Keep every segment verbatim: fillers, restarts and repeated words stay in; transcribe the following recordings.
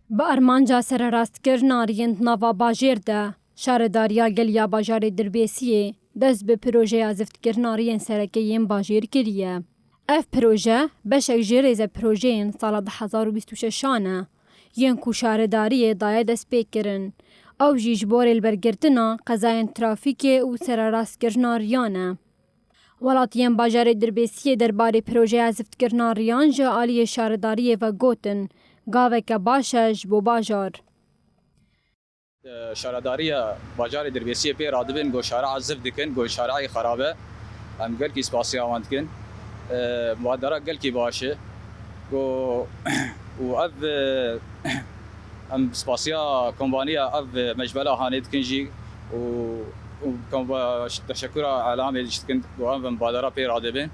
Bi armanca sererastkirina riyên di nava bajêr de, Şaredariya Gel ya Bajarê Dirbêsiyê dest bi projeya ziftkirina riyên sereke yên bajêr kiriye. Ev proje beşek ji rêzeprojeyên sala du hezar û bîst û şeş an e, yên ku şaredariyê daye destpêkirin. Ew jî ji bo rêlbergirtina qezayên trafîkê û sererastkirina riyan e. Welatiyên bajarê Dirbêsiyê derbarê projeya ziftkirina riyan ji aliyê şaredariyê ve gotin, gaveke baş e ji bo bajar. Şaredariya bajarê Dirbêsiyê pê radibin, ku şare'a zift dikin, ku şare'ê xerab e. Em gelkî spasiya wan dikin. Mubadera gelkî baş e. Ku û ev, em spasiya kompaniya ev mecbela hanê dikin jî û, û komba-, teşekkura elamê jî dikin, ku ev mubadera pê radibin.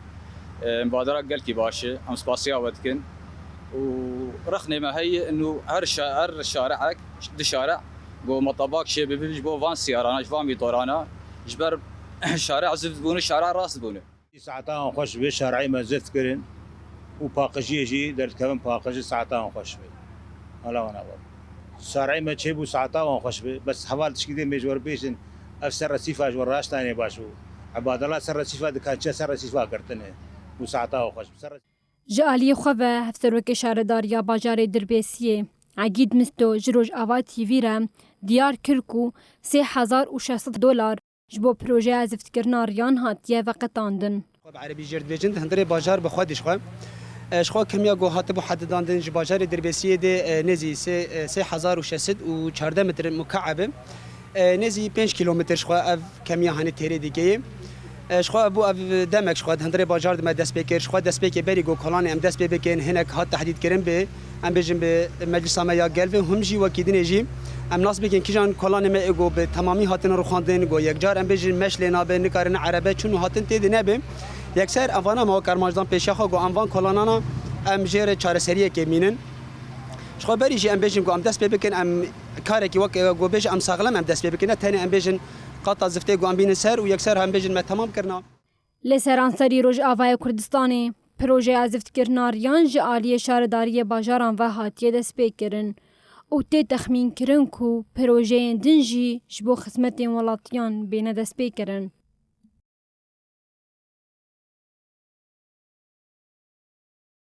Mubadera gelkî baş e. Em spasiya we dikin. Û rexnê me heye, inu her şa-, her şare'ek, du şare', ku metabak çê bibe ji bo van siyarana, ji van mîtorana, ji ber şare' zift bûne, şare' rast bûne. Saeta wan xweş be, şare'ê me zift kirin û paqijiyê jî derdikevin paqijî, saeta wan xweş be. Hala wana be. Şare'ê me çêbû, saeta wan xweş be. Bes heval tişkî dê mêj werbêjin, ev ser resîfa ji we raştanê baş bû. Ebadela ser resîfa dikan çe ser resîfa girtine û saeta wan xweş be. Ser Ji aliyê xwe ve Hevserokê Şaredariya Bajarê Dirbêsiyê Egîd Misto ji Rojava T V re diyar kir ku sê hezar û şeş sed dolar ji bo projeya ziftkirina riyan hatiye veqetandin. Xwe bi erebî jêr dibêjin, di hundirê bajar bi xwe dişxwe. E, ji xwe kemiya ku hatibû hedidandin ji bajarê Dirbêsiyê dê, e, nêzî sê, e, sê hezar û şeş sed û çardeh metre mukeeb e. E, nêzî pênc kîlometre ji xwe ev kemiya hanê têrê dike ye. E, ji xwe bû ev demek ji xwe di hundirê bajar de me dest pê kir. Ji xwe destpêkê berî ku kolanê em dest pê bikin, hinek hat tehdîd kirin bi, em bêjin bi meclisa me ya gel ve, hûn jî wekî dinê jî em nas bikin kîjan kolanê me ê ku bi temamî hatin rûxandin, ku yekcar em bêjin meş lê nabe, nikarin erebe çûn û hatin tê de nebe. Yekser em vana me wek armancdan pêşiya xwe ku em van kolanana em jê re çareseriyekê mînin. Ji xwe berî jî em bêjin ku em dest pê bikin, em karekî wek, e, ku bêje em saxlem em dest pê bikin. Ne tenê em bêjin qata ziftê ku em bînin ser û yekser em bêjin me temam kirina. Li seranserî Rojavayê Kurdistanê projeya ziftkirina riyan ji aliyê şaredariyê bajaran ve hatiye destpêkirin û tê texmînkirin ku projeyên din jî ji bo xizmetên welatiyan bêne destpêkirin.